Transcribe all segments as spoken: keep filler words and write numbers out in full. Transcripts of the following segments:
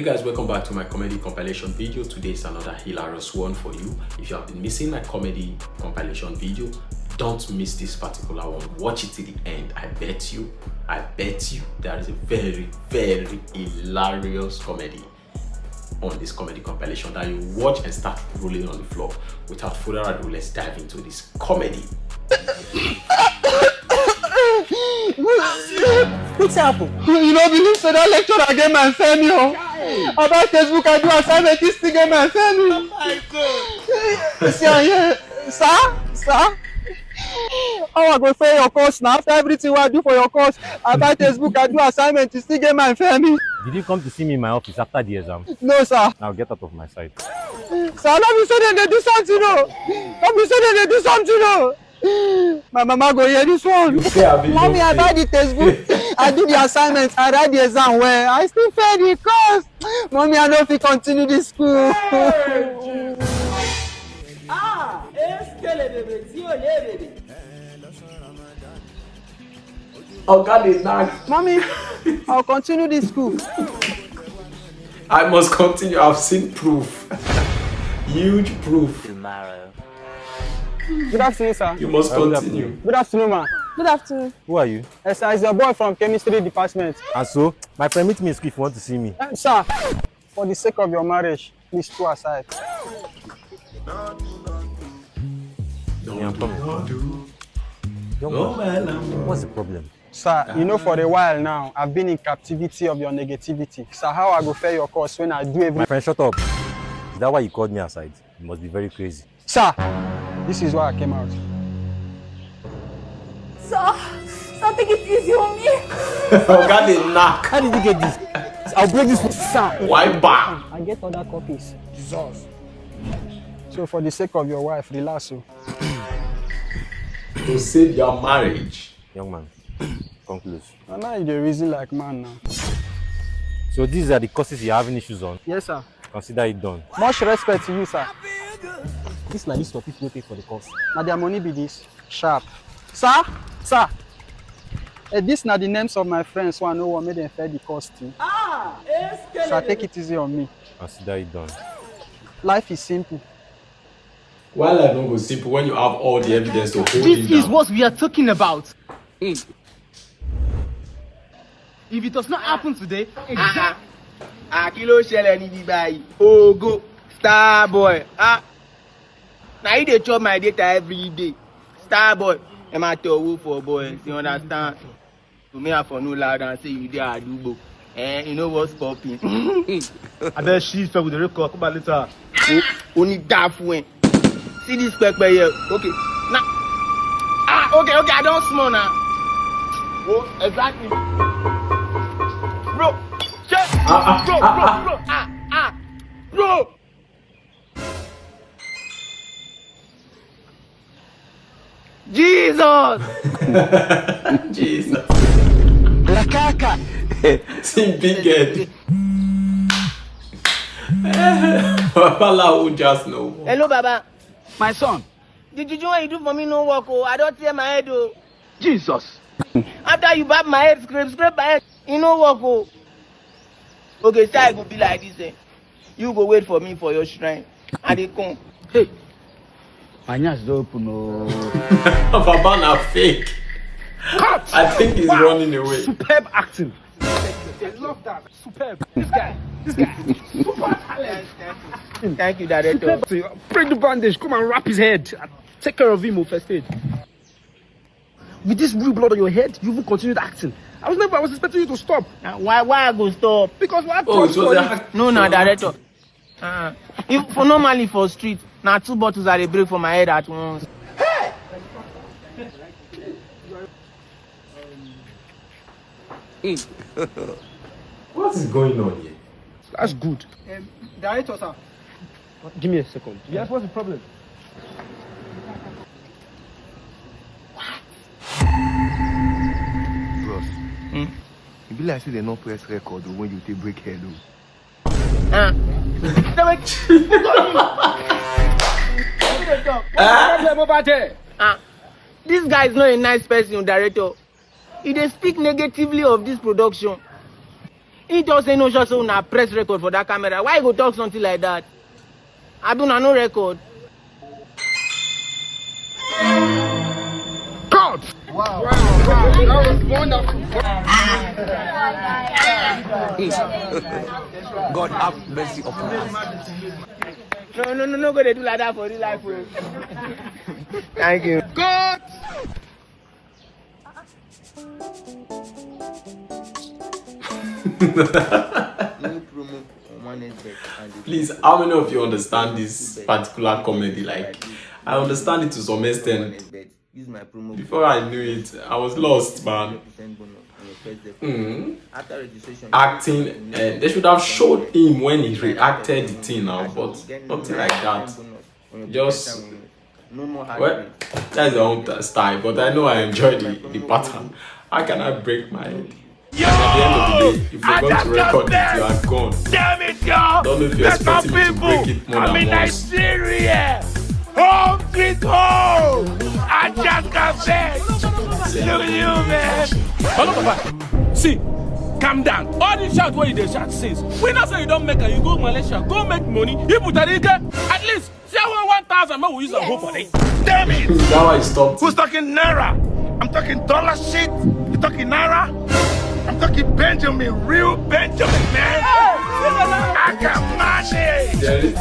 Hey guys, welcome back to my comedy compilation video. Today is another hilarious one for you. If you have been missing my comedy compilation video, don't miss this particular one. Watch it to the end. I bet you, I bet you there is a very, very hilarious comedy on this comedy compilation that you watch and start rolling on the floor. Without further ado, let's dive into this comedy. Wetin happen? You no believe say that lecturer get my femi o. About textbook I do assignment, this thing get my femi. See am here, sir, sir. How I go fail your course now after everything wey I do for your course? About textbook I do assignment, you still get my femi. Did you come to see me in my office after the exam? No, sir. Now get out of my sight. Sir, no be say dem dey do something o. No be say dem dey do something o. My mama go hear this one. You say I be Mommy, I buy the textbook. I do the assignment. I write the exam well. I still fail the course. Mommy, I no fit continue this school. Ah, eskelebebe, ziolebebe. Oga dey knack. Mommy, I'll continue this school. I must continue. I've seen proof. Huge proof. Good afternoon, sir. You must continue. Good afternoon, ma. Good afternoon. Who are you? Yes, sir, it's your boy from chemistry department. And so, my friend, meet me in school if you want to see me. Uh, sir, for the sake of your marriage, please two aside. Yeah, I'm coming. Young Oh, man, man, I'm what's the problem? Sir, you know, for a while now, I've been in captivity of your negativity. Sir, how I go fail your course when I do My everything? Friend, shut up. Is that why you called me aside? You must be very crazy. Sir, this is why I came out. Sir, sir, take it easy on me. Oga dey knack. How did you get this? I'll break this. Sir. Why bam? I get other copies. Jesus. So for the sake of your wife, relax o. To save your marriage. Young man, come close. And now you dey reason like man now. So these are the courses you're having issues on. Yes, sir. Consider it done. Much respect to you, sir. This na list of people wey pay for the course. Na their money be this. Sharp. Sir, sir. Eh, this na the names of my friends, so I no want make dem fail the course too. Ah, eskelebebe. Sir, take it easy on me. Consider it done. Life is simple. Why life no go simple when you have all the evidence to hold This him is down? What we are talking about. If it does not happen today, exactly. Ah, kí ló ṣẹlẹ̀ níbí báyìí? Ogo, Starboy, ah, na you dey chop my data every day. Starboy, ẹ máa tẹ owó for boys, you understand? To me, I for no loud and say you dey àdúgbò. Eh, you know what's popping. Abeg, she fẹ́ with the record, come back later. Ó ní dá fún ẹ. See this pepper here. Okay. Na. Ah, okay, okay, I don small na. Oh, exactly. Bro, shey, Ah, ah, bro, ah, bro, ah. Bro, ah, ah, bro. Jesus. Jesus. See big head. Babalawo just no more. Hello, Baba. My son, The juju wey you do for me no work o. I don tear my head o. Jesus. After you barb my head, scrape, scrape my head, e no work o. Okay, say I go be like this, eh? You go wait for me for your shrine. I dey come. Hey, my nyash don open o. Baba na fake. Cut! I think he's Wow. Running away. Superb acting. I love that. Superb. This guy. This guy. Super talent. Thank you, director. Superb. Break the bandage. Come and wrap his head. Take care of him o, first aid. With this blue blood on your head, you even continue the acting. I was never, I was expecting you to stop. Na why, why I go stop? Because what? Oh, it was a hack. No, na director. Uh, if for normally for street, na two bottles I dey break for my head at once. What is going on here? That's good. Director, sir. Give me a second. Yes, what's the problem? Bros, e be like say dem no press record o when you take break head o. Uh, Problem over there. uh, this guy is not a nice person, director. He dey speak negatively of this production. He just say no sure say una press record for that camera. Why you go talk something like that? Abi una no record? Cut! Wow. Wow. That was wonderful. God have mercy upon us. No, no, no, no, go dey do like that for real life. Oh. Thank you. God! New promo on one X bet and the Please, how many of you understand this particular comedy? Like, I understand it to some extent. Use my promo Before I knew it, I was lost, man. Percent bonus on your first deposit. Mm. After registration, Acting, uh, they should have showed him when he reacted the thing now, but nothing like that. Just, No more hard well, that's your own t- style, but I know I enjoy the, the pattern. How can I break my head? At the end of the day, you forgot to record it, you are gone. Damn it, y'all! Don't know if you're expecting me to break it more than once. Nigeria! Home sweet home! I just got back! Look at you, man! Hello, Papa. See, calm down. All this shout what you dey shout since. We know say you don't make am, you go Malaysia, go make money. You put that in there. At least, say one one thousand, make we use am go for it. Damn it! That one is stop. Who's talking naira? I'm talking dollar shit. You talking naira? I'm talking Benjamin, real Benjamin, man. I got money. There is, I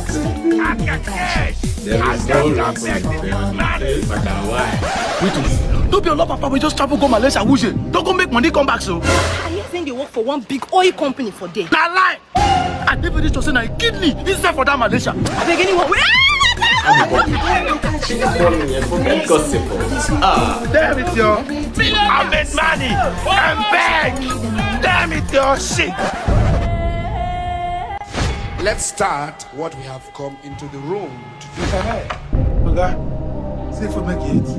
got cash. there I is got no cash. reason for them to pay Makara. Why? Wait, oh. No be a lot, Papa. We just travel go Malaysia, Wuje. Don't go make money come back, so. I hear say they work for one big oil company for there. Na lie. I dey very sure say na kidney inside for that Malaysia. Abeg, anyone wey Everybody, everybody gossip. Ah, Damn it, yo. I bet money. I'm back. Damn it, yo. Shit. Let's start what we have come into the room to do. Oga, see food make you eat.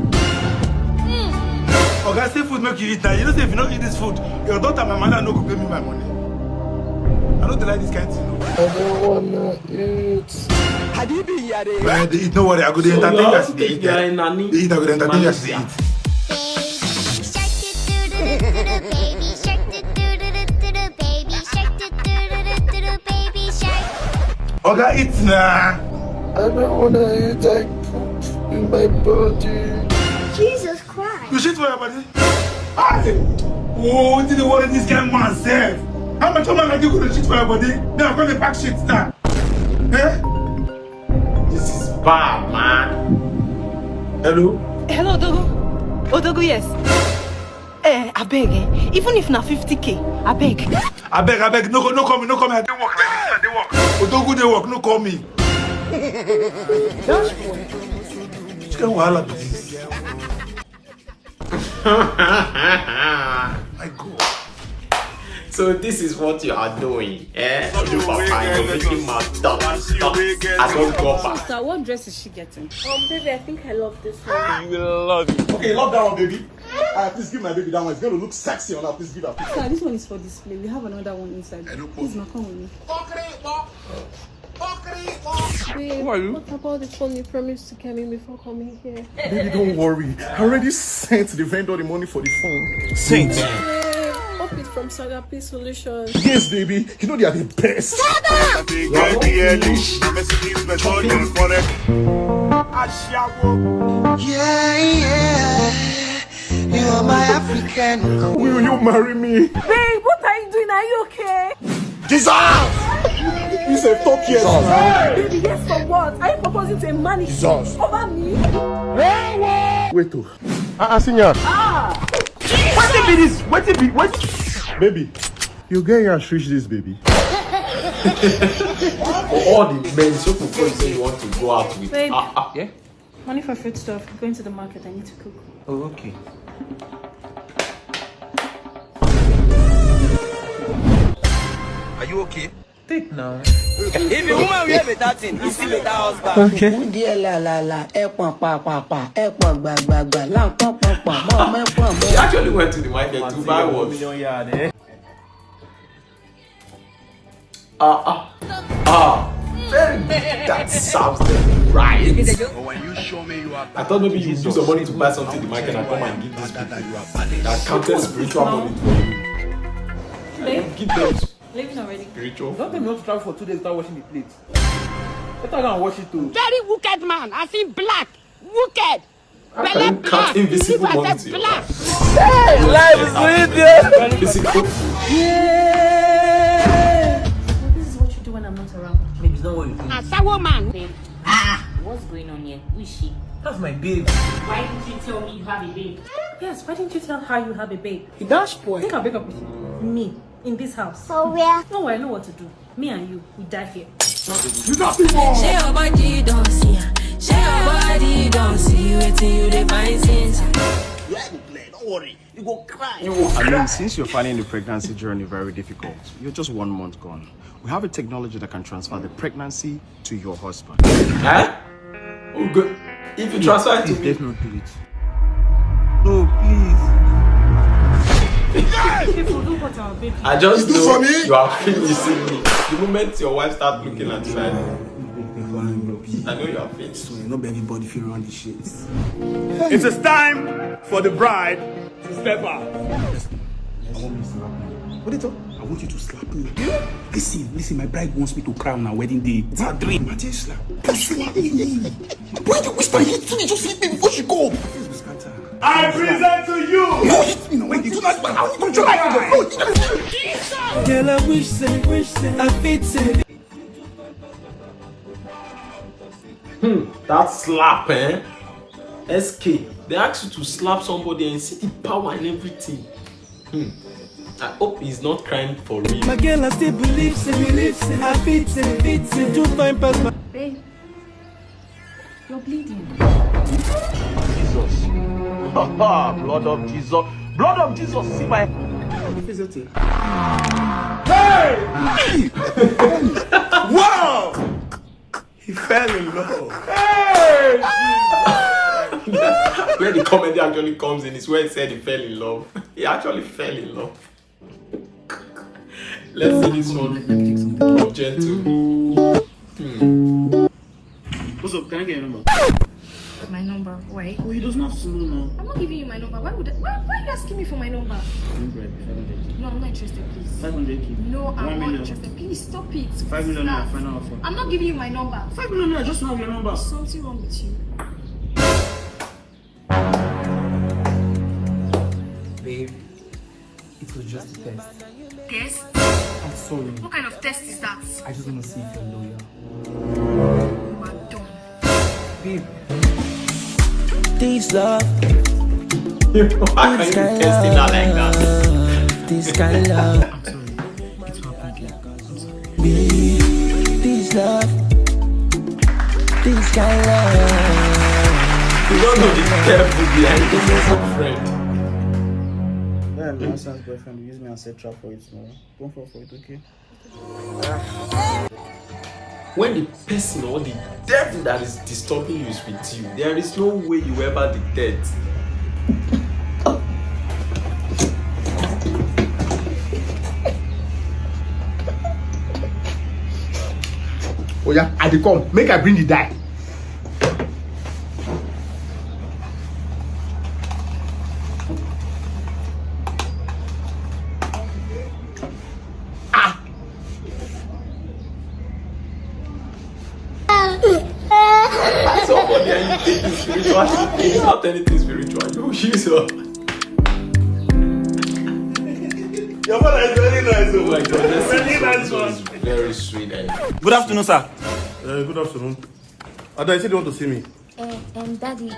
Oga, see food make you eat now. You know say if you no eat this food, your daughter, my mother, no go pay me my money. I no dey like this kind thing. Oh. I don't wanna eat. But I dey eat, no worry, I go dey entertain you as you dey eat. Eh? Dey eat, I go dey entertain you as you dey eat. Oga, eat na. I don't wanna eat. I poop in my body. Jesus Christ. You shit for your body? Hey! Oh, wetin dey worry this kind man sef? How much man like you go dey shit for your body? Then I come dey pack shit now. Eh? This is bad, man. Hello? Hello, Odogu. Odogu, yes. Eh, abeg, eh. Even if na fifty K, abeg. Abeg, abeg, no, no call me, no call me. I dey work, like this, I dey work. Odogu dey work, no call me. Which kind wahala be this? My God. So this is what you are doing, eh? You papa, you're making my dog. I don't go back. Sister, what dress is she getting? Um, baby, I think I love this one. You will love it. Okay, love that one, baby. Uh, please give my baby that one. It's going to look sexy on her. Please give her. Sir, this one is for display. We have another one inside. Please, ma, come with me. Babe, Who are you? What about the phone you promised to get me before coming here? Baby, don't worry. I already sent the vendor the money for the phone. Sent? Babe, hope it's from Sagapi Solutions. Yes, baby. You know they are the best. Yeah, yeah. You are my African. Will you marry me? Babe, what are you doing? Are you okay? Jesus! You say talk yes. Baby, yes for what? Are you proposing to a man Jesus. Over me? Wait, oh. Ah, ah, senior. Ah! What be this? What be what? Baby, you get your switch this, baby. For all the men, so people say you want to go out with. Babe. Ah, ah. Yeah? Money for food stuff. Going to the market. I need to cook. Oh, okay. Are you okay? Take now. If a woman wear better thing, he see better husband. Okay. Who there la la la, eh, pa pa pa pa, eh, pa gba gba gba, la pa pa pa, ma ma pa ma. She actually went to the market to buy what? Ah, ah, ah, very good. That sounds the right. I thought maybe you use your money to buy something in the market and come and give these people that counted spiritual money for you. Give them. Leaving already. Spiritual. Don't tell me you want to travel for two days without washing the plates. Better go and wash it too. Very wicked man. I see black. Wicked. How can you count invisible money to your wife? Life is sweet, yeah. Physical. This is what you do when I'm not around. Babe, it's not what you think. Asawo man. What's going on here? Who is she? That's my babe. Why didn't you tell me you have a babe? Yes, why didn't you tell her you have a babe? He dash boy. Think I break up with me in this house. For where? No, I know what to do. Me and you, we die here. Shey your body don see am. Shey your body don see wetin you dey find since. Your eye go clear, don't worry. You go cry. I mean, since you're finding the pregnancy journey very difficult, you're just one month gone. We have a technology that can transfer the pregnancy to your husband. Huh? Oh, good. If you transfer it to Please, me, let's not do it. No, please. People, don't hurt our baby. I just You do know for me? You are feeling me. The moment your wife start looking at you like, I know you are feeling. So you know everybody feel around the shit. It is time for the bride to step out. What did you? I want you to slap me. Listen, listen, my bride wants me to cry on her wedding day. It's her dream. Imagine slap. Slap me. Why you whisper? Hit me, just hit me before she go. Face will scatter. I present to you. No, hit me now. Wait, you do not. I want to try. No, hit me. Girl, I wish say, wish say, I fit say. Hmm, that slap, eh? S K, they ask you to slap somebody and see the power and everything. Hmm. I hope he's not crying for real. My girl, I still believe say, believe say, I fit say, fit say, do fine pass my. Babe, you're bleeding. Jesus. Blood of Jesus. Blood of Jesus. See my. Wow! He fell in love. Where the comedy actually comes in is where he said he fell in love. He actually fell in love. Let's see this one. From Gentle. Hmm. What's up? Can I get your number? My number? Why? Oh, he doesn't have to know now. I'm not giving you my number. Why would I, why, why are you asking me for my number? Can you bribe me? five hundred K. No, I'm not interested, please. five hundred K. No, I'm One not million. Interested. Please stop it. five million naira, Stop. Final offer. I'm not giving you my number. five million naira, just now your number. Something wrong with you. Babe, it was just a test. Test? I'm sorry. What kind of test is that? I just want to see if you're loyal. You are done. Babe, This love. Why are you testing her like that? This kind of love. I'm sorry. It's happened again. I'm sorry. This love. This kind of love. You don't know the devil behind this, my friend. That nonsense boyfriend will use me and set trap for it tomorrow. Don't fall for it, okay? When the person or the devil that is disturbing you is with you, there is no way you ever detect. Oh yeah, I dey come. Make I bring the die. Somebody and you think it's spiritual. It's not anything spiritual. You use your. Your father is very nice. Oh my God, this Very is nice so, one. Is very sweet. And Good afternoon, sir. Uh, good afternoon. Ada, you said you want to see me. Uh, um, Daddy,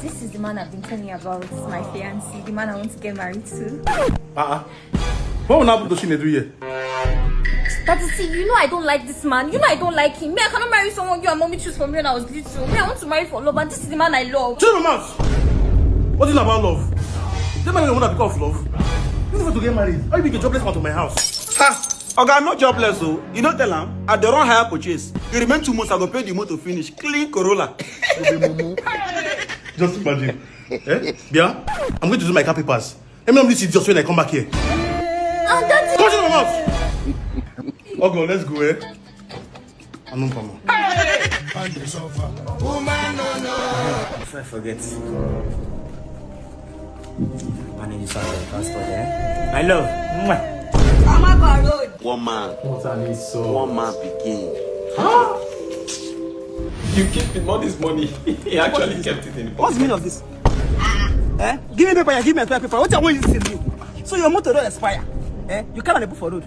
this is the man I've been telling you about, my fiancé, the man I want to get married to. Uh-uh. What will happen to Chinedu here? Daddy, see, you know I don't like this man. You know I don't like him. Me, I cannot marry someone you and mommy choose for me when I was little. Me, I want to marry for love, and this is the man I love. Shut your mouth. What is about love? Tell me the one that because of love. You need to get married. How you bring a jobless man to my house? Ha! Oga, no jobless o. You no tell am. I dey run hire purchase. E remain two months, I go pay the motor finish. Clean Corolla. Just imagine. Eh? Bia, I'm going to do my car papers. Let me not meet you just when I come back here. And Daddy. Come shut your mouth. Ogo, let's go, eh? I know, Pama. Before I forget, manage this transport, eh? My love. Mwah. Amaka Road. One man. What an insult. One man begin. You keep him all this money. He actually kept it in the What's the meaning of this? Eh? Give me paper, give me paper. What I want you to do? So your motor don't expire. Eh? You can't put for road.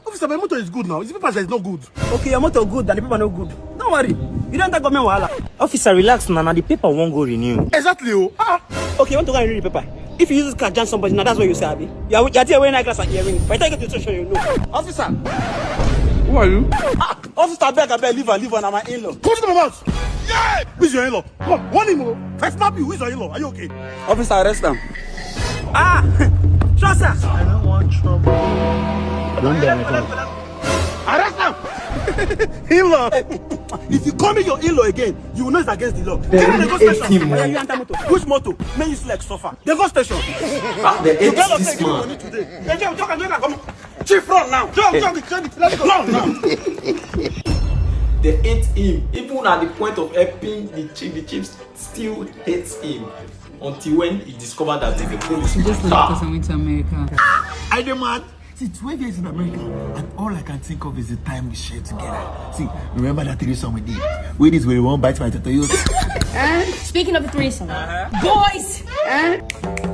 Officer, my motor is good now. It's the paper that is not good. Okay, your motor good and the paper no good. Don't worry. You don't take government wahala. Officer, relax, man. Na the paper won't go renew. Exactly. Oh. Ah. Okay, you want to go and read the paper? If you use this car jam somebody, now that's what you say, Abi. You are, you are there wearing eyeglass and earring. By the time you get to the station, you know. Officer. Who are you? Ah, officer, beg, I beg, leave her, leave her, na my in-law. Come to my mouth. Yeah. Who's your in-law? Come, warn him. Oh. If I slap you, who's your in-law? Are you okay? Officer, arrest them. Ah, trust us. I don't want trouble. Arrest them. In-law. If you call me your in-law again, you will know it's against the law. Carry the go station. Oya, you enter motor. Which motor? Make you select suffer. The go station. Ah, the eight this man. Today. Hey, Joe, talk and come. Chief, run now. Joe, Joe, Joe, let's go. Run now. They hate him. Even at the point of helping the chief, the chief still hates him until when he discovered that he's a police. Just like because I went to America. I demand. See, twelve years in America, and all I can think of is the time we shared together. See, remember that threesome we did? We this way, we won't bite my tutorials. Speaking of the threesome, boys,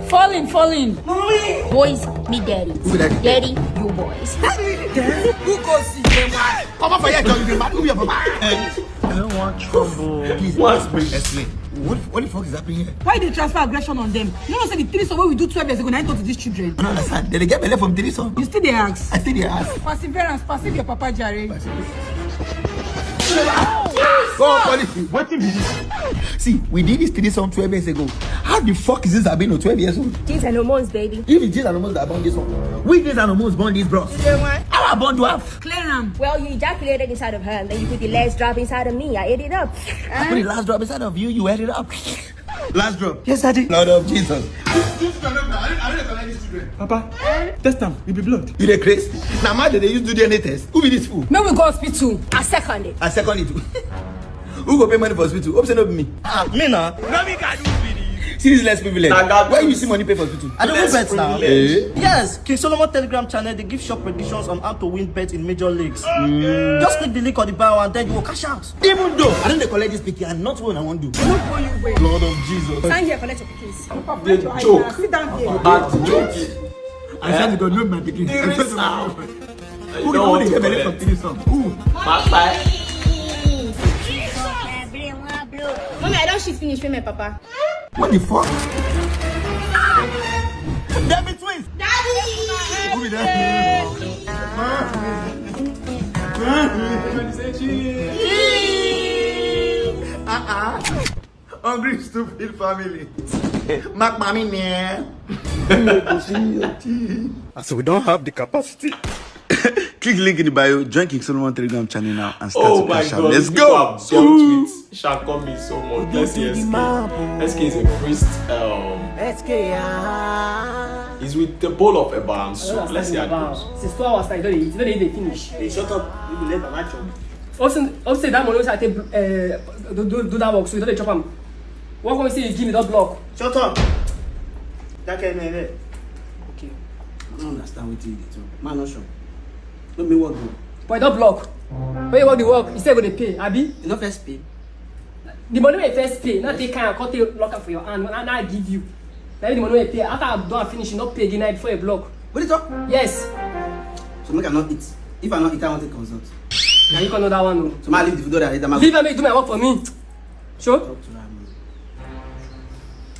falling, falling. Boys, meet daddy. Who daddy? Daddy, you boys. Who goes see them? Come up for here, John. You mad? Who your papa? I don't want trouble. Please, please explain. What, what the fuck is happening here? Why they transfer aggression on them? You know, say the threesome wey we do twelve years ago, na im turn to these children. I don't understand. Did they get belly from threesome? You still dey ask. I still dey ask. Perseverance, perceive your papa jare. Go on, police. Wetin be this? See, we did this threesome twelve years ago. How the fuck is this Abino twelve years old? These are hormones, baby. If it's these animals that born this one, we these animals born these bros. Our bond do have. Clear am. Well, you ejaculated inside of her, and then you put the last drop inside of me. I ate it up. I put the last drop inside of you, you ate it up. Last drop. Yes, daddy. Lord of Jesus. This children, I don't collect these children. Papa, test am. You be blood. You dey craze? Na mad dey use do D N A test. Who be this fool? Make we go hospital. I second it. I second it. Who go pay money for hospital? Hope say no be me. Ah, me na. No be God who be this. See this less privilege. Na God Where you privilege. See money pay for hospital? I don't Less bet now. privilege. Eh? Yes, King Solomon Telegram channel they give short predictions on how to win bet in major leagues. Just click the link on the bio and then you will cash out. Even though I don't dey collect this pikin and not what I want do. Lord of Jesus. Sign here, collect your pickings. The joke. Sit down here. Bad joke. I said you don't know my pikin. The I said risk you now. don't know. Who dey who dey get belly from threesome? Who? Bye bye. Mommy, I don't shit finish with my papa. What the fuck? Dem be twins. Daddy! Who be that? Uh-uh. Hungry stupid family. Mark mommy man. So we don't have the capacity. Click link in the bio, join King Solomon Telegram channel now and start Oh to my cash out. God! Let's These people go. Have dealt with Shakon me so much. Let's see S K. S K is a priest. Um, S K. He's with the bowl of eba and soup. Let's see how it goes. Since two hours now, you don't eat, you don't eat the finish. Hey, shut up. You will let Baba chop. Obviously, obviously that money wey I take uh, do, do, do that work, so you don't dey chop am. What can you say you give me that block? Shut up. That kind of there. Okay. I don't understand what you dey talk. Man, not sure. Let me work, bro. But that block. When you work the work, you say go dey pay, abi? You know first pay. The money wey you first pay, now take kind, come take lock am for your hand, now, now I give you. Now the money wey you pay, after I don finish, you no pay again, now before you block. What you talk? Yes. So make I not eat. If I not eat, I want to consult. Now you can know that one. Oh. So I leave the food there. That leave am, make you do my work for me. Sure. Talk to her, man.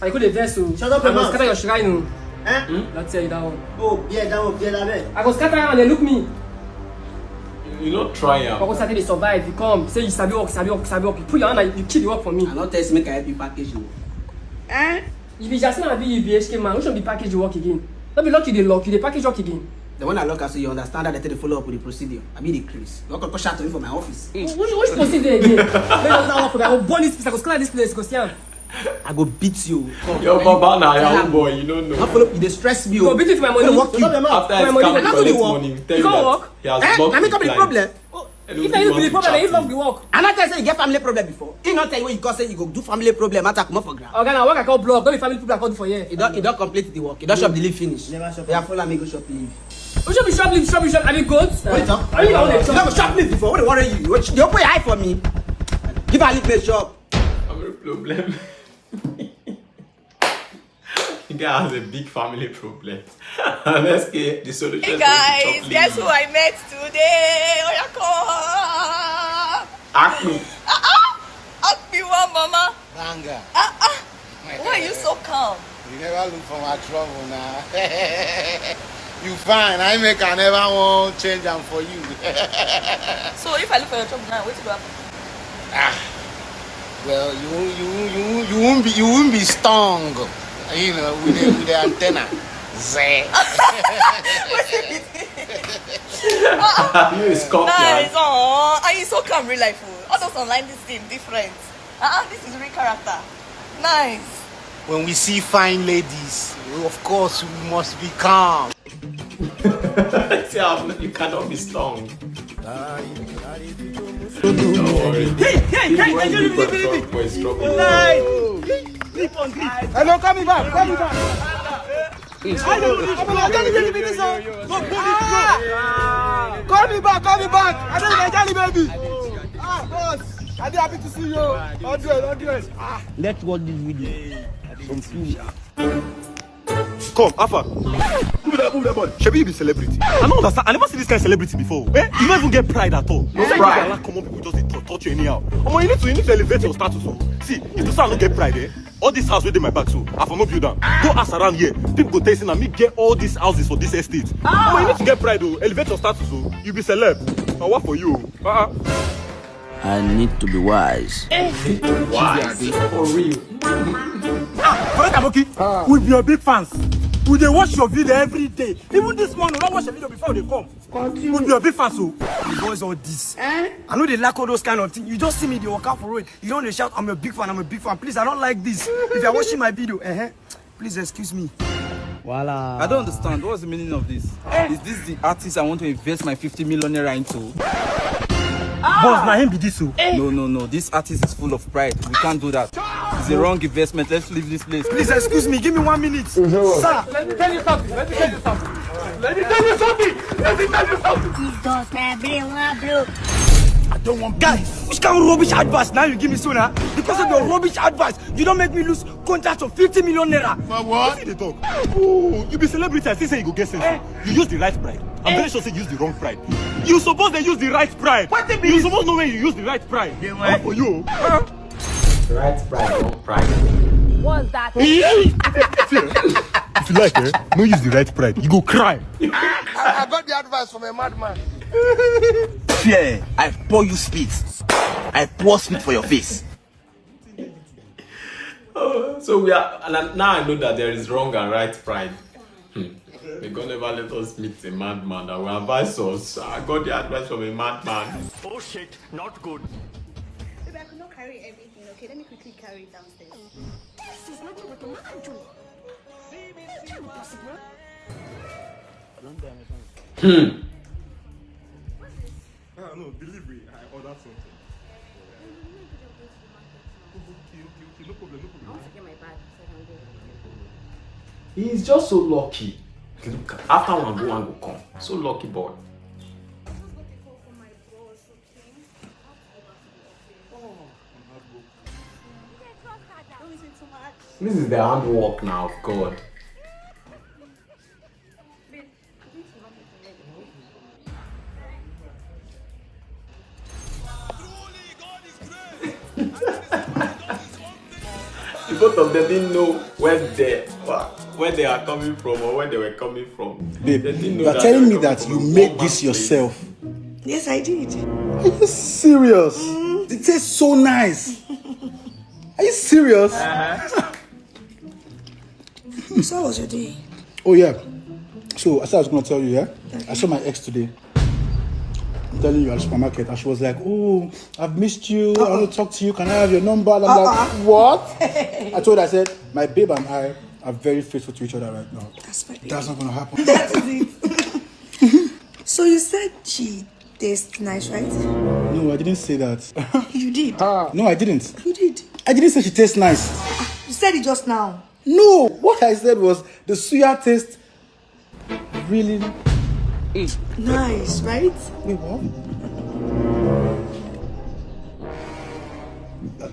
I could invest to. Shut up, I your go mouth. Scatter your shrine. Oh. Eh? Hmm? That's it, that one. Oh, yeah, that one, yeah, that one. I go scatter and they look me. You no try I am. Go scatter, they survive. You come, say you sabi work, sabi work, sabi work. You put your hand and you kill the work for me. I not test make I help you package you. Eh? You be Jasmine, abi you be H K man. Which one be package work again? No be lucky they lock you, they package work again. The one I look at, so you understand that they take the follow up with the procedure. I mean the craze. You can push out to me for my office. Which, which procedure again? Make us now for my own bonus, I go scatter this place, go see am. I go beat you. Come. Your baba na your boy, you don't know. Not follow you, they stress me. You go beat me for my money. Walk you. After I money, come I and no do the collect work. Money, tell You you go that work? He has Eh? blocked I mean, the come be the client. Problem. If I even be the problem, you block the work. And I tell you, say you get family problem before. He not tell you when you call say you go do family problem. Attack come up for ground. Okay, now work I call block. Don't be family people I call do for here. You don't, you don't complete the work. You don't shop the leave finish. Never shop. Yeah, follow me go shop leave. Which one be shoplift, shoplift, shoplift? Are you goat? What you talk? Are you on the You never shoplift before. What do worry you? What you, you put eye for me? Give her lick, make sure. Family problem. The guy has a big family problem. Let's get the solution. Hey guys, guess who I met today? Oya come. Act me. Uh-uh. Act me one, mama. Banga. Uh-uh. Why are you so calm? You never look for my trouble now. You fine. I make I never won't change am for you. So if I look for your trouble now, what will happen? Ah, well, you you you you won't be you won't be stung, you know, with the, with the antenna. Zeh. You is cop, nice. Man. Oh, and you so calm real life. Oh. All those online, this thing different. Ah, this is real character. Nice. When we see fine ladies, we, of course, we must be calm. See how you cannot be stung. Don't worry. Hey, hey, hey, hey, hey, hey, hey, hey. Boy, struggle. Lie. Sleep on this. Hello, call me back, call me back. Hello, hello, hello, hello, hello. Go, go, go. Call me back, call me back. I don't know, Johnny baby. Ah, boss. I dey happy to see you. Hundred, hundred. Ah. Let's watch this video. Some film. Come, Alpha. Move that, move that body. Shebi you be celebrity. I don't understand. I never see this kind of celebrity before. Eh? You don't even get pride at all. No pride. Like common people just dey touch, touch you anyhow. Omo, you need to, you need to elevate your status. Oh. See, if you say I no get pride, eh? All this house wey dey my back, so I for no build am. Go ask around here. People go tell you say na me get all these houses for this estate. Ah. Omo, you need to get pride, oh. Elevate your status, oh. You be celeb. Na what for you, oh. Uh-uh. I need to be wise. Wise. For real. Ah, Brother Aboki, we be your big fans. We dey watch your video every day. Even this morning, we don watch your video before they come. We be your big fans, so. The boys all this. Eh? I know they lack all those kind of things. You just see me, they walk out for road. You don't dey shout, "I'm a big fan, I'm a big fan." Please, I don't like this. If you're watching my video, eh, please excuse me. Voila. I don't understand. What's the meaning of this? Eh? Is this the artist I want to invest my fifty million naira into? Boss, na him be this, oh. No, no, no. This artist is full of pride. We can't do that. It's a wrong investment. Let's leave this place. Please excuse me. Give me one minute. Sir. Let me tell you something. Let me tell you something. Let me tell you something. Let me tell you something. Jesus, my brain wan blow. I don't want guy. Which kind of rubbish advice now you give me so now? Because of your rubbish advice, you don't make me lose contract of fifty million naira. For what? Wetin you dey talk? Oh, you be celebrity. I still say you go get sense. Eh? You use the right pride. I'm very sure say you use the wrong pride. You suppose dey use the right pride. What do you mean? You suppose know when you use the right pride. Then why? Not for you. Huh? Right pride, wrong pride. What's that? See, if you like, eh, no use the right pride. You go cry. I, I got the advice from a madman. Fear, I pour you spit. I pour spit for your face. Oh, so we are, and I, now I know that there is wrong and right pride. Hmm. May God never let us meet a madman that will advise us. I got the advice from a madman. Oh shit, not good. Baby, I could not carry everything. Okay, let me quickly carry it downstairs. This is nothing but a man joke. It can't be possible. Hmm. Ah, no, delivery. I ordered something. Okay, okay, okay. No problem, no problem. I want to get my bag so I can go. He's just so lucky. Look, after one go, one go come. So lucky boy. I just got a call from my boss, okay? I have to go back to the office. Oh, I'm heartbroken. Don't listen too much. This is the handwork now of God. The both of them didn't know where they where they are coming from or where they were coming from. Babe, they didn't know you are that telling me that you made this yourself. Yes, I did. Are you serious? Mm. It tastes so nice. Are you serious? Uh-huh. So how was your day? Oh yeah. So as I was gonna tell you, yeah, I saw my ex today. I'm telling you at the supermarket, and she was like, "Oh, I've missed you. I want to talk to you. Can I have your number?" And I'm like, "What?" I told her, I said, "My babe and I are very faithful to each other right now." That's my babe. That's not gonna happen. That is it. So you said she tastes nice, right? No, I didn't say that. You did. No, I didn't. You did. I didn't say she tastes nice. You said it just now. No, what I said was the suya taste really Nice, right? Wait, what?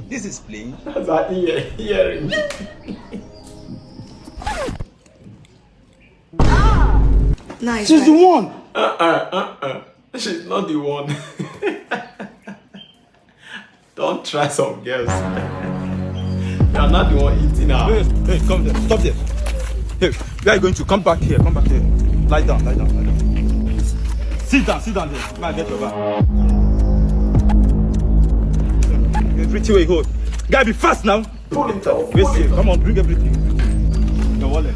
This is playing. That's an ear- earring. Nice, right? She's the one. Uh-uh, uh-uh. She's not the one. Don't try some girls. You are not the one eating her. Hey, hey, come there. Stop there. Hey, where are you going to? Come back here. Come back here. Lie down, lie down, lie down. Sit down, sit down there. Man, get your bag. Everything we hold. Guy, be fast now. Pull it off. Come on, bring everything. Your wallet.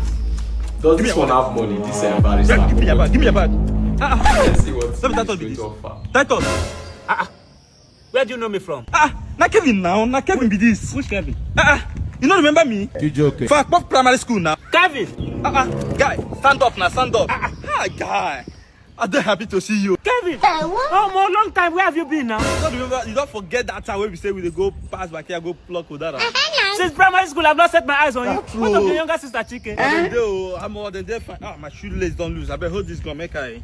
Does this one have money? This embarrassment. Give me your bag. Give me your bag. Ah, ah. Let's see what. Let me Titus be this. Titus. Ah, ah. Where do you know me from? Ah, na Kevin now, na Kevin be this. Which Kevin? Ah, ah, you no remember me? You joke. For Akpov Primary School now. Kevin! Ah, ah, guy, stand up now, stand up. Ah, ah, ah, guy, I dey happy to see you. Kevin! Hey, what? Oh, more long time, where have you been now? You don't remember, you don't forget that time when we say we dey go pass back here, go pluck Udara. Since primary school, I've not set my eyes on you. What of your younger sister, Chike? Dem dey, oh, I'm all dem dey fine. Ah, my shoelace don't lose. I bet hold this gun, make I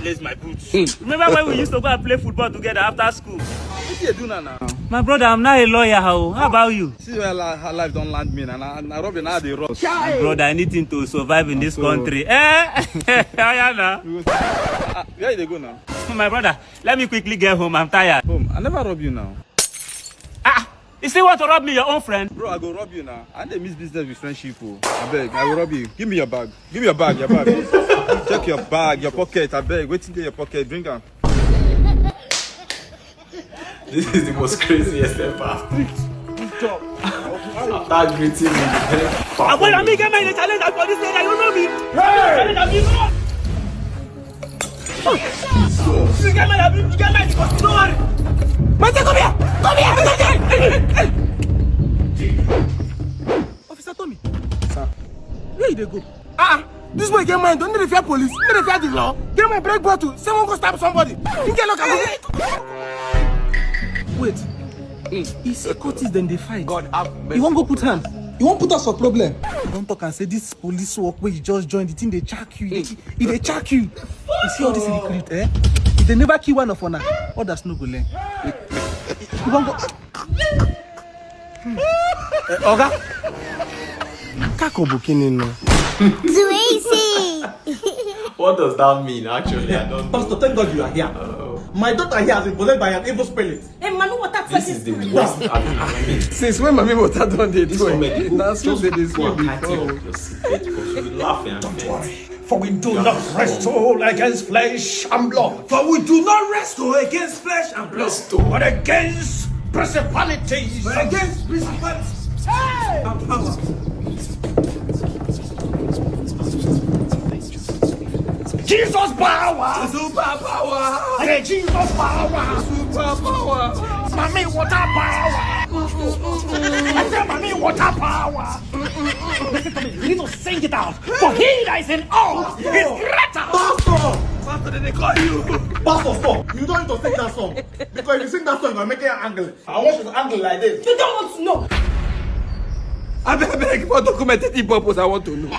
lace my boots. Remember when we used to go and play football together after school? What you do now, now? My brother, I'm now a lawyer. How? How about you? See where li-, how life don't land me, and I, I rob and I dey rush. My brother, anything to survive in this country. Eh? Yeah, now. Ah, where you dey go now? My brother, let me quickly get home. I'm tired. Home? I never rob you now. Ah, you still want to rob me, your own friend? Bro, I go rob you now. I dey miss business with friendship, oh. I beg, I will rob you. Give me your bag. Give me your bag, your bag. Check your bag, your pocket, I beg. Wetin dey your pocket? Bring am. This is the most craziest ever. After greeting me, then Abuela, me get my challenge for this area. You know me. Hey! Challenge am, you know. You get mad at me? You get mad because you don't worry. My son, come here! Come here! Come here! Officer Tommy. Sir. Where you dey go? Ah, this boy get mind. Don't dey fear police. Don't dey fear the law. Get my break bottle. Say wan go stab somebody. You get luck. Wait. He say cultists dem dey fight. God have mercy. You wan go put hand? You wan put us for problem? You don talk and say this police work wey you just join, the thing dey check you. E dey, e dey check you. You see all this recruit, eh? If they never kill one of una, others no go learn. You wan go? Eh, Oga? Kako bụ gịnị nọ? Too easy. What does that mean, actually? I don't know. Pastor, thank God you are here. Oh. My daughter here has been possessed by an evil spirit. Hey, Mami Water. This is the worst. I mean, I mean, since when Mami Water don dey do it? This woman, go, na so just they dey go and tie up your seat belt because you will laugh and faint. Don't worry, for we do not wrestle against flesh and blood. For we do not wrestle against flesh and blood. But against principalities. But against principalities. Hey! And power. Jesus power. Super power. Hey, Jesus power. Super power. Mami Water power. I say Mami Water power. Listen to me. You need to sing it out. For he that is in all is greater. Pastor. Pastor, dem dey call you. Pastor, stop. You don't need to sing that song. Because if you sing that song, you're making an angle. I want you to angle like this. You don't want to know. I beg, beg, for documented purpose, I want to know.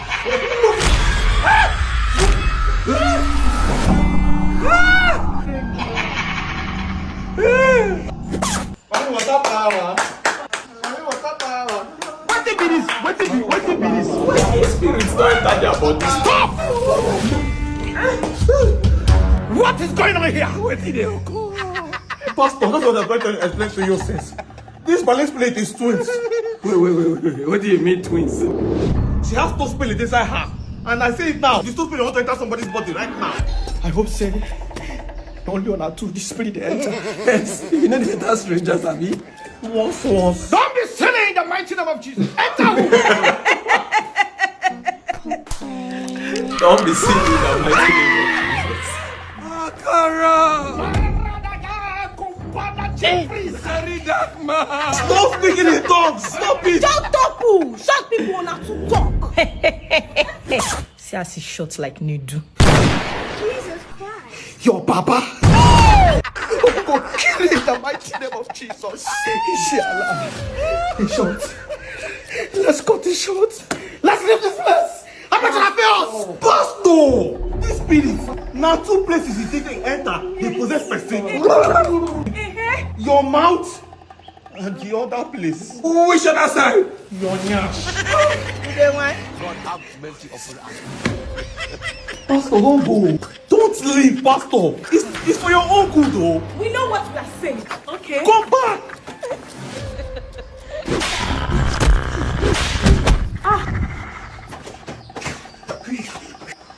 Mami Water power. Mami Water power. Wetin be this? Wetin be, wetin be this? Wetin spirit don enter their body? Stop! What is going on here? Wetin dey occur? Pastor, that's what I'm trying to explain to you since. This police plate is twins. Wait, wait, wait, wait, wait. What do you mean twins? She has two spirits inside her. And I say it now. These two spirits want to enter somebody's body right now. I hope say only on our two this spirit dey enter. Yes, you know they enter strangers, abi? Once, once. Don't be silly in the mighty name of Jesus. Enter who? Don't be silly in the mighty name of Jesus. Akara! Very dark man. Stop speaking in tongues. Stop it. Just talk, oh. Shut people una to talk. See as e short like needle. Jesus Christ. Your papa. We go kill him in the mighty name of Jesus. Inshallah. In short. Let's cut it short. Let's leave this place. How much I pay us? Pastor! This Spirit. Na two places you take dey enter dey possess person. Your mouth and the other place. Which other side? Your nyash. You dey whine? God have mercy upon us. Pastor, don't go. Don't leave, Pastor. It's, it's for your own good, though. We know what we are saying. Okay. Come back.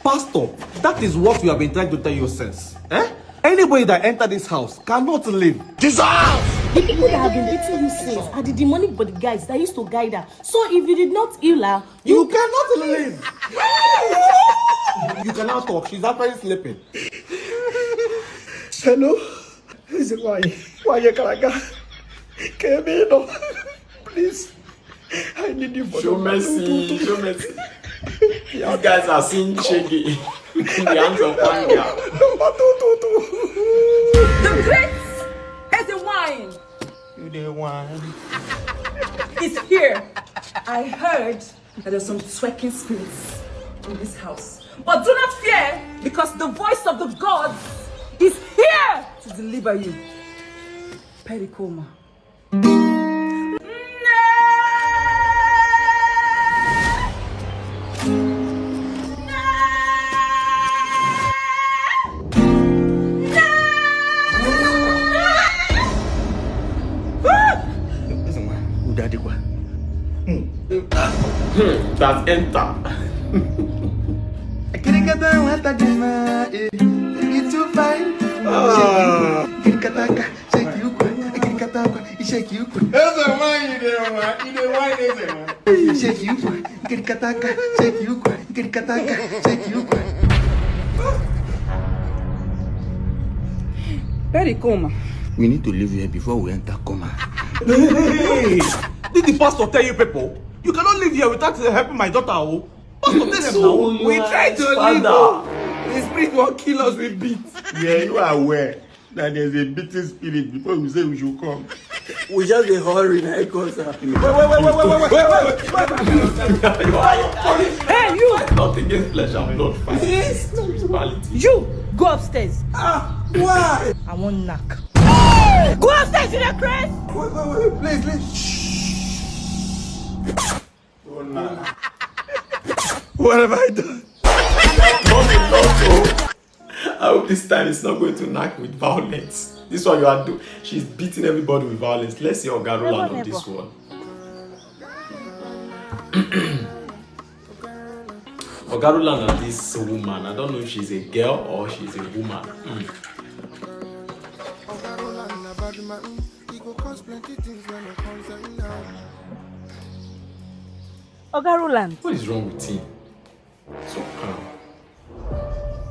Pastor, that is what we have been trying to tell you since. Eh? Anybody that enter this house cannot live. Jesus! The people that have been beating you since are the demonic bodyguards that used to guide her. So if you did not heal her, you cannot live. You cannot talk. She's actually sleeping. Hello? Eze nwanyị, nwanyị kara aga. Ka ebe ị nọ. Please. I need you for Show mercy, show mercy. These guys are seeing shege in the hands of one girl. Number two two two. The great Eze nwanyị. You dey whine. Is here. I heard that there's some twerking spirits in this house. But do not fear, because the voice of the gods is here to deliver you. Pericoma. Udadikwa. Hmm, that enter. Kirikata nwata dị mma, eh. You too fine. Ah. Kirikata aka, shake you kwa. Kirikata akwa, shake you kwa. Eze nwanyị dị mma, ị na-enwe eze nwanyị. Shake you kwa. Kirikata aka, shake you kwa. Kirikata aka, shake you kwa. Pericoma. We need to leave here before we enter coma. Hey, did the pastor tell you people? You cannot live here without uh, helping my daughter. Oh. Pastor, tell them now. We try to leave. Oh. The spirit will kill us with beat. Yeah, you are aware that there's a beating spirit before we say we should come. We just dey hurry na e cause am. Wait, wait, wait, wait, wait, wait, wait, wait, wait, wait. Hey, you! Not against flesh and blood, fight against principality. You go upstairs. Ah, why? I wan knack. Go upstairs, you dey craze. Wait, wait, wait, please, please. Shh. What have I done? Not a lot, oh. I hope this time it's not going to knack with violence. This one you are do. She's beating everybody with violence. Let's see Oga Roland on this one. Oga Roland and this woman. I don't know if she's a girl or she's a woman. Hmm. Oga Roland na bad man. He go cause plenty things when I concern now. Oga Roland. What is wrong with him? So calm.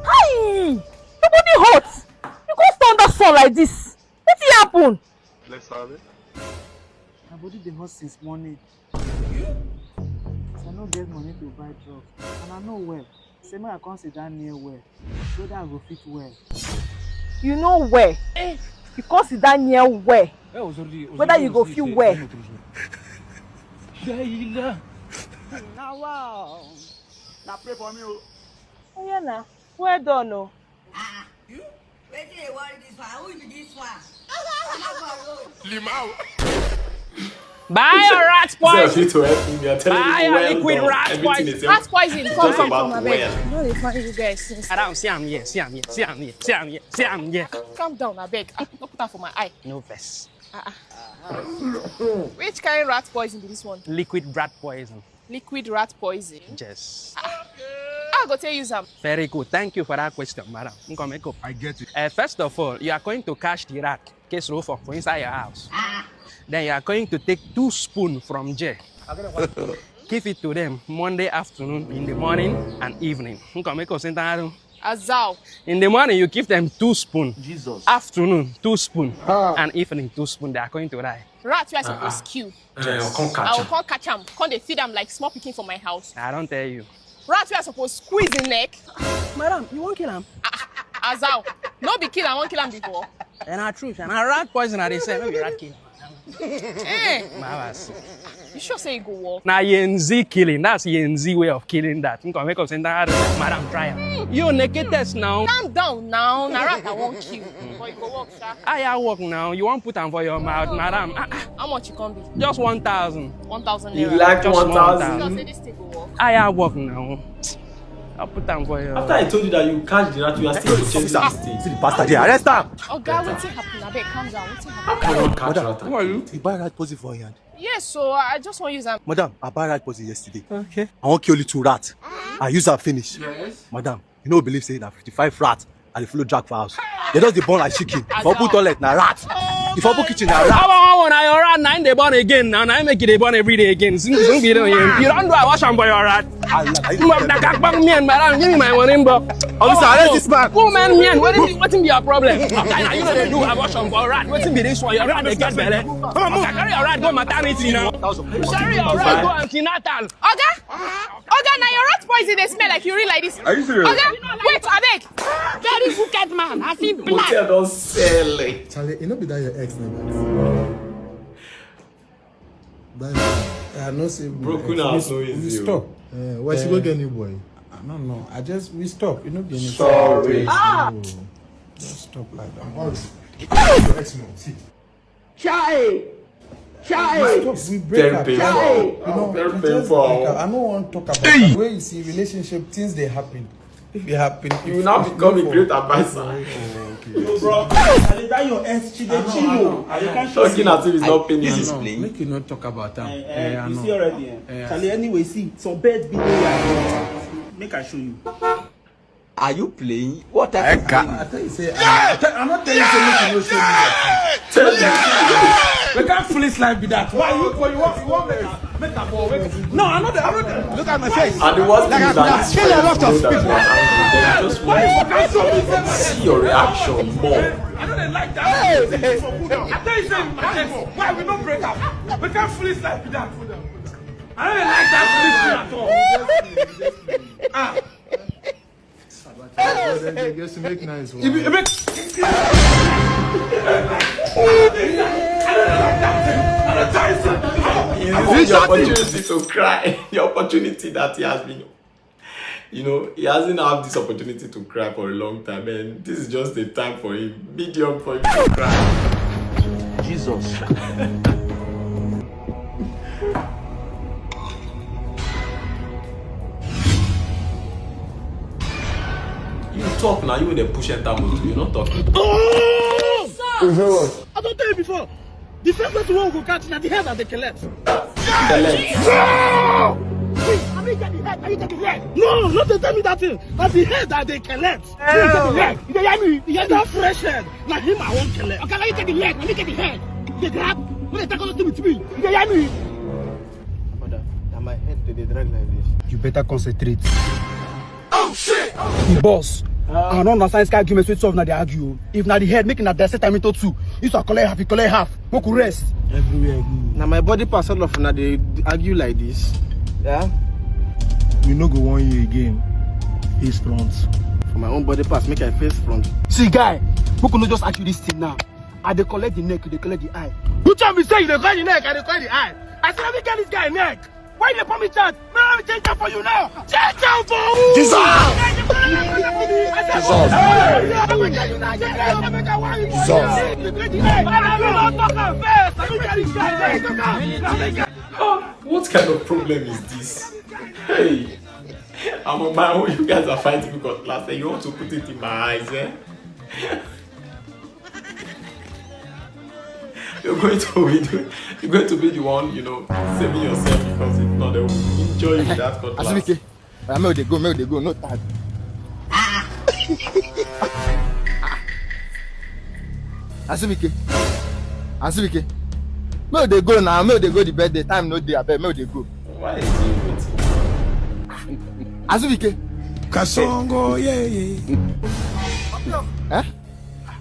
Hi! Your body hot! You come stand that sun like this. Wetin happen? Let's have it. My body dey hot since morning. As I no get money to buy drugs, and I no well. Say make I come sit down near well. Whether I go fit well. You no well. You come sit down near well. Whether you go fit well. Na wow. Na pray for me o. Oh yeah na. Well done o. Ah, you? Wetin dey worry this one? Who be this one? Comot for road. Limau. Buy your rat poison. Sir, you to help me. I'm telling Buy you, your well liquid done. Rat Everything poison. Is Rat poison. Come, come, come, abeg. Well. I no dey find you guys since. Around, see am here, see am here, see am here, see am here, see am here. Calm down, abeg. Ah, no put am for my eye. No vex. Ah, ah. Which kind rat poison be this one? Liquid rat poison. Liquid rat poison. Yes. Ah, I go tell you some. Very good. Thank you for that question, madam. Nkomeko. I get it. Uh, first of all, you are going to catch the rat. Case roll for, for inside your house. Then you are going to take two spoon from J. Give it to them Monday afternoon, in the morning and evening. Nkomeko, sentaru. Azao. In the morning, you give them two spoon. Jesus. Afternoon, two spoon. Ah. And evening, two spoon. They are going to die. Rat, you are supposed to kill. Eh, I will come catch I will am. Come catch am. Come dey feed am like small pikin for my house. I don't tell you. Rat, you are supposed to squeeze him neck. Madam, you won't kill him. Azao. No be kill, I won't kill him before. And I true, and I rat poison, I dey sell, no be rat kill. Eh. My ass. You sure say e go work? Na Yenzi killing. That's Yenzi way of killing that. Think I make up send that madam try am. You naked test now. Calm down now. Na rat I wan kill. But e go work, sha. Higher work now. You wan put am for your mouth, madam. Ah, ah. How much e come be? Just one thousand. One thousand naira. You like one thousand? Just one thousand. You sure say this thing go work? Higher work now. I'll put am for you. After I told you that you catch the rat, you are still chasing this thing. See the bastard here. Arrest am. Oga, wetin happen? Abeg, calm down. Wetin happen? How can you catch rat? Who are you? You buy rat poison for your hand. Yes, so I just wan use am. Madam, I buy rat poison yesterday. Okay. I wan kill little rat. I use am finish. Yes. Madam, you no believe say na fifty-five rat I dey follow drag for house. They just dey born like chicken. If I open toilet, na rat. If I open kitchen, na rat. How about one? Na your rat, na im dey born again. Now, na im make e dey born every day again. Since you don't do, I wash am for your rat. That bang me and madam, give me my money, bro. Officer, arrest this man. Who man me and wetin be, wetin be your problem? Guy, na you no dey do abortion for rat. Wetin be this one? Your rat dey get belle. Come on, move. Carry your rat go maternity now. Carry your rat go antenatal. Oga, Oga, na your rat poison dey smell like urine like this. Are you serious? Oga, wait, abeg. Very wicked man, as if black. Hotel don sell it. Charlie, e no be that your ex na that. That your I no say broken house no easy. We stop. Eh, why she go get new boy? I don't know. I just, we stop. E no be anything. Sorry. Ah! Just stop like that. Your ex no. See. Chai! Chai! We stop. We break up. Very painful. Chai! You know, very painful. I no wan talk about that. Where you see relationship, things dey happen. If it happen, you will now become a great advisor. No, bro. I dey die your ex, she dey chill o. I dey can't talking as if it's not paining. This is playing. Make you not talk about am. Eh, eh, you see already. Eh? Charlie, anyway, see, some bed be there. Make I show you. Are you playing? What are you playing? I tell you say, I, I tell, I'm not telling you say make you no show me that. Tell me. We can't fool this life be that. Why you, for you want, you want make a, make a ball? Make a, no, I'm not, I'm not. Look at my face. And the worst thing is that these friends know that you are angry. They just want to see your reaction more. I don't like that. I tell you say, why we no break up? We can't fool this life be that. I don't like that fool this thing at all. Ah. Just make nice one. He's using the opportunity to cry. The opportunity that he has been, you know, he hasn't had this opportunity to cry for a long time, and this is just the time for him, medium for him to cry. Jesus. You talk now, you dey push enter motor, you no talk. Oh! I don tell you before, the first person wey we go catch na the head I dey collect. Collect. No! Wait, I mean get the head, I mean get the head. No, no dey tell me that thing. Na the head I dey collect. You get the head. You dey hear me? You get that fresh head. Na him I wan collect. Okay, na you get the leg, na me get the head. You dey grab? No dey take all those things with me. You dey hear me? Brother, na my head dey dey drag like this. You better concentrate. Oh shit! The boss. I no understand this kind argument wey two of una dey argue. If na the head, make una dissect am into two. If I collect half, you collect half. Make we rest. Everywhere good. Na my body parts all of una dey argue like this. Yeah? We no go warn you again. Face front. For my own body parts, make I face front. See, guy, make we no just argue this thing now. I dey collect the neck, you dey collect the eye. Which one be say you dey collect the neck, I dey collect the eye? I say, let me get this guy neck. Why you dey pour me chat? No, let me change am for you now. Change am for who? Jesus! I say, Jesus! Jesus! I dey talk am first. Let me get this guy neck. Ah, what kind of problem is this? Hey, I'm on my own. You guys are fighting because last time you want to put it in my eyes, eh? You're going to be the, you're going to be the one, you know, saving yourself because if not, they will enjoy you with that cutlass. Asibike, oya, make we dey go, make we dey go, no time. Asibike, Asibike, make we dey go now, make we dey go the birthday, time no dey, abeg, make we dey go. Why is he waiting? Asibike. Kasongo, yeah, yeah. Eh?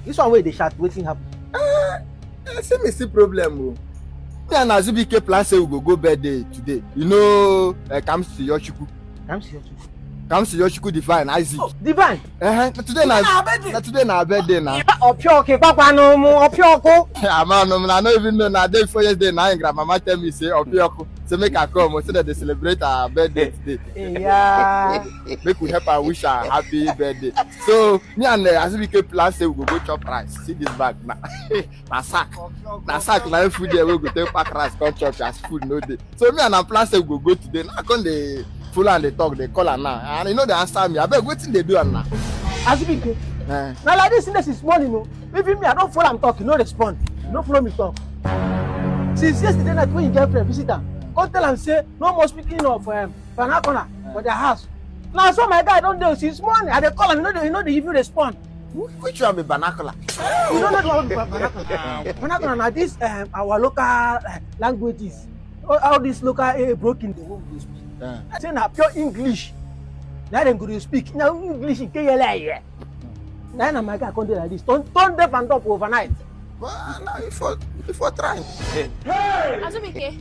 This one wey dey shout, wetin happen? Eh, I say me see problem o. Me and Azubike plan say we go go birthday today. You know, uh, Kamsi Yochukwu. Kamsi Yochukwu. Kamsi Yoshikwu Divine Isaac. Divine. Uh-huh. Today na na today na birthday na. Opioke papa no mu opioku. I'm not no, I no even know na day before yesterday na him grandmama tell me say Opioku say make I come so that they celebrate our birthday today. Yeah. Make we help her wish her happy birthday. So me and uh, Azubike plan say we go go chop rice. See this bag na. Na sack. Na sack na food there we go take pack rice come chop as food no dey. So me and am plan say we go go today. Now I come dey follow am dey talk, dey call am now. And he no dey answer me. Abeg wetin dey do am now? Azubike. Eh. Na like this since this morning o. Even me I don follow am talk, he no respond. He no follow me talk. Since yesterday night when him girlfriend visit am, come tell am say no more speaking of um, vernacular for their house. Na so my guy don dey since morning. I dey call am, he no dey he no dey even respond. Which one be vernacular? You don't know the one be vernacular. Vernacular na this um, our local uh, languages. All, all these local uh, broken the way we speak. Yeah. I say na pure English. Na dem go dey speak. Na English in K L I here. Na na my guy come dey like this. Turn turn deaf and dumb overnight. Well, now if for if for trying. Azubike.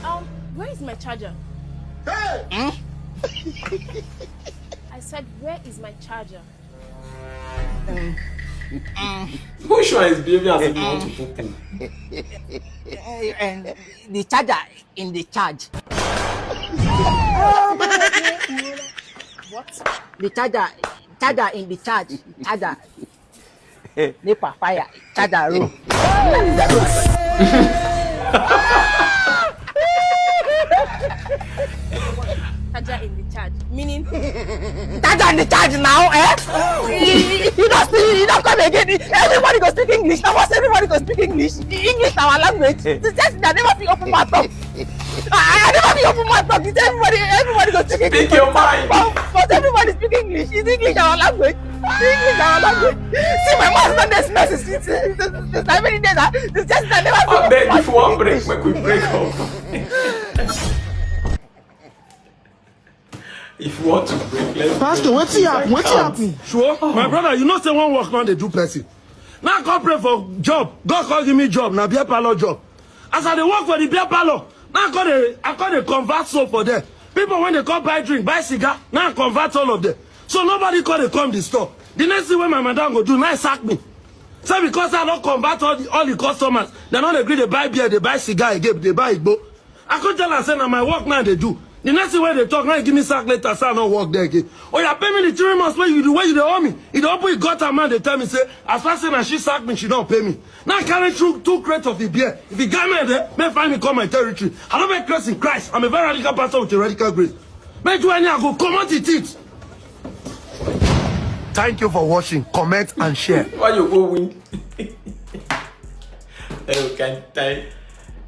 Um, where is my charger? Hey! I said, where is my charger? Which one is behaving as if you want to poo poo? And the charger in the charge. What? The charger, charger in the charge, charger. Nepa fire, charger room. Charger in the charge. Meaning? Charger in the charge now, eh? You don't see, you don't come again. Everybody go speak English. Now, what's everybody go speak English? English our language. It's just that never see open my tongue. I, I never be open my talk. It's everybody, everybody go speak English. Speak your mind. But, but everybody speak English. It's English our language. It's English our language. See my mouth not this message. It's it's it's like many days. It's just that never be I beg if you want break, make we break up. If you want to break, let's Pastor, break. Wetin happen? Wetin happen? Sure, my brother, you know say one work man dey do person. Now I come pray for job. God come give me job. Na beer parlor job. As I dey work for the beer parlor, now I come dey I come dey convert soap for there. People when they come buy drink, buy cigar, now I convert all of them. So nobody come dey come the store. The next thing when my madam go do, now sack me. So because I don't convert all the all the customers, they don't agree they buy beer, they buy cigar again, they buy igbo. I come tell am say na my work now they do. The next thing wey they talk now, give me sack later, say I no work there again. Oh, you pay me the three months wey you do, wey you dey owe me. You dey open your gutter man, they tell me say as far say na she sack me, she don't pay me. Now I carry through two crates of the beer. If the guy man there, may find me come my territory. I don't make grace in Christ. I'm a very radical pastor with a radical grace. May do any I go come out it it. Thank you for watching. Comment and share. Why you go win? Hello, can thank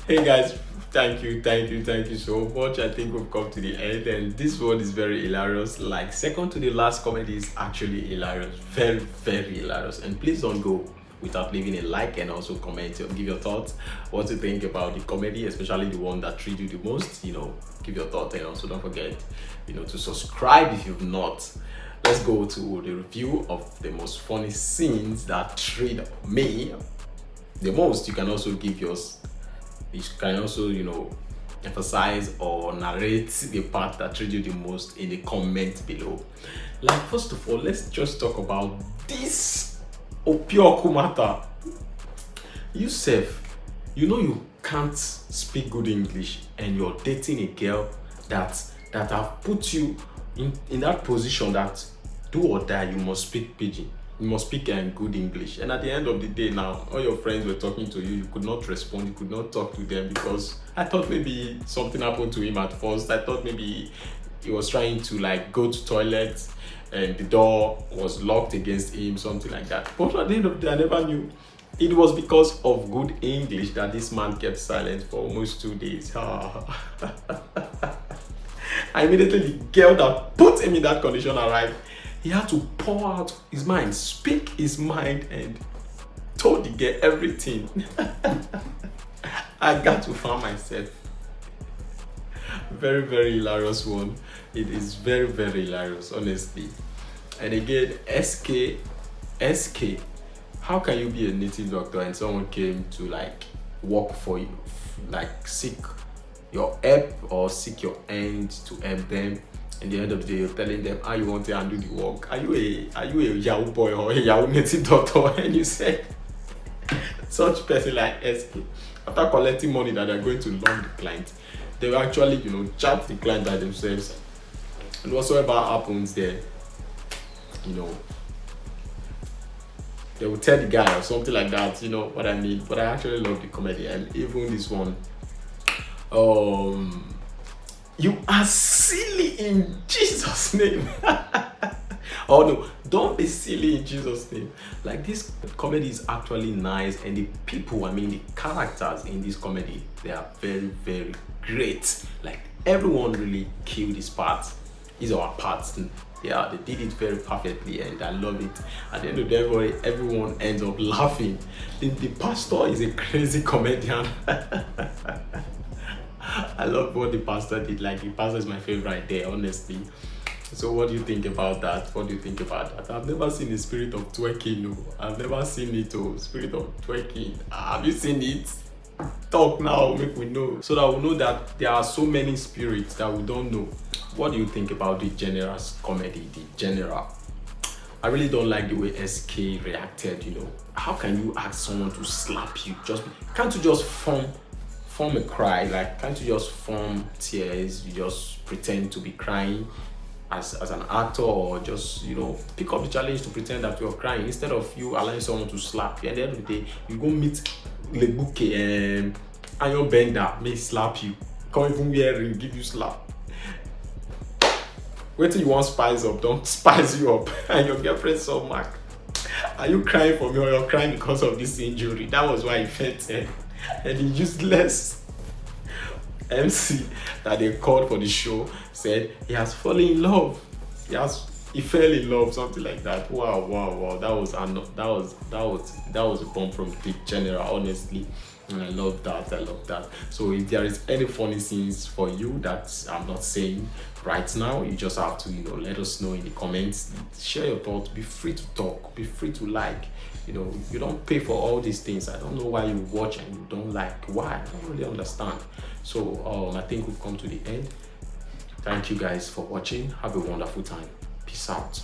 hey guys, thank you, thank you, thank you so much. I think we've come to the end, and this one is very hilarious. Like, second to the last comedy is actually hilarious, very, very hilarious. And please don't go without leaving a like and also comment and give your thoughts, what you think about the comedy, especially the one that treat you the most. You know, give your thoughts and also don't forget, you know, to subscribe if you've not. Let's go to the review of the most funny scenes that treat me the most. You can also give yours. You can also, you know, emphasize or narrate the part that treat you the most in the comment below. Like, first of all, let's just talk about this Opioku matter. You sef, you know you can't speak good English and you're dating a girl that that have put you in, in that position that do or die, you must speak pidgin. You must speak and good English. And at the end of the day now, all your friends were talking to you. You could not respond. You could not talk to them because I thought maybe something happened to him at first. I thought maybe he was trying to, like, go to toilet and the door was locked against him, something like that. But at the end of the day, I never knew. It was because of good English that this man kept silent for almost two days. I immediately, the girl that put him in that condition arrived. He had to pour out his mind, speak his mind, and told the girl everything. I got to find myself. Very, very hilarious one. It is very, very hilarious, honestly. And again, S K, S K, how can you be a native doctor and someone came to, like, work for you, like, sick? your help or seek your hand to help them. In the end of the day, you're telling them how you want to handle the work. Are you a are you a Yahoo boy or a Yahoo native doctor? And you said such person like S K, after collecting money that they're going to loan the client, they will actually, you know, chat the client by themselves. And whatsoever happens there, you know, they will tell the guy or something like that. You know what I mean? But I actually love the comedy, and even this one, um, you are silly in Jesus' name. Oh no, don't be silly in Jesus' name. Like, this comedy is actually nice, and the people, I mean, the characters in this comedy, they are very, very great. Like, everyone really killed this part. Is our part. Yeah, they did it very perfectly, and I love it. At the end of the day, everyone, everyone ends up laughing. The, the pastor is a crazy comedian. I love what the pastor did. Like, the pastor is my favorite there, honestly. So what do you think about that? What do you think about that? I've never seen the spirit of twerking. No, I've never seen it. Oh, spirit of twerking. Have you seen it? Talk now, make we know, so that we know that there are so many spirits that we don't know. What do you think about the general's comedy, the general? I really don't like the way S K reacted. You know, how can you ask someone to slap you? Just can't you just form form a cry? Like, can't you just form tears? You just pretend to be crying as, as an actor, or just, you know, pick up the challenge to pretend that you're crying instead of you allowing someone to slap you. At the end of the day, you go meet Lebuke, um, Iron Bender, may slap you. Can't even wear ring, give you slap. Wait till you want spice up, don't spice you up, and your girlfriend saw Mark. Are you crying for me, or you're crying because of this injury? That was why he fainted. And the useless M C that they called for the show said he has fallen in love. He has he fell in love, something like that. Wow, wow, wow. That was an, that was that was that was a bomb from the general, honestly. And I love that. I love that. So if there is any funny scenes for you that I'm not saying right now, you just have to, you know, let us know in the comments. Share your thoughts. Be free to talk. Be free to like. You know, you don't pay for all these things. I don't know why you watch and you don't like. Why? I don't really understand. So um, I think we've come to the end. Thank you guys for watching. Have a wonderful time. Peace out.